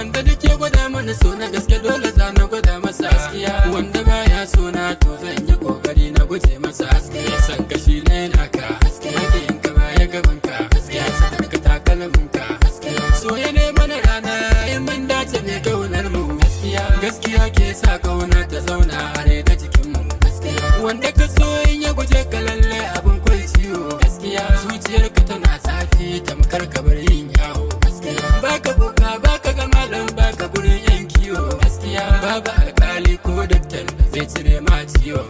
Wanda duk ya gwada mana so na gaske, dole za na gwada masa gaskiya. Wanda baya so na, to zan yi kokari na guje masa gaskiya. San kashi ne naka gaskiya, in ka baya gaban ka gaskiya, sakar ka takalmin ka gaskiya. So ya ne mana rana in mun dace mai kaunar mu gaskiya. Gaskiya ke sa kauna ta zauna a rai da jikin mu gaskiya. Wanda ka so in ya guje ka, lalle abin kwai ciwo gaskiya. Zuciyarka tana zafi tamkar ka bar yin yawo gaskiya. Baka boka, baka ga malam, baka gurin yan kiwo gaskiya. Babu alkali ko daktan da zai cire ma ciwo.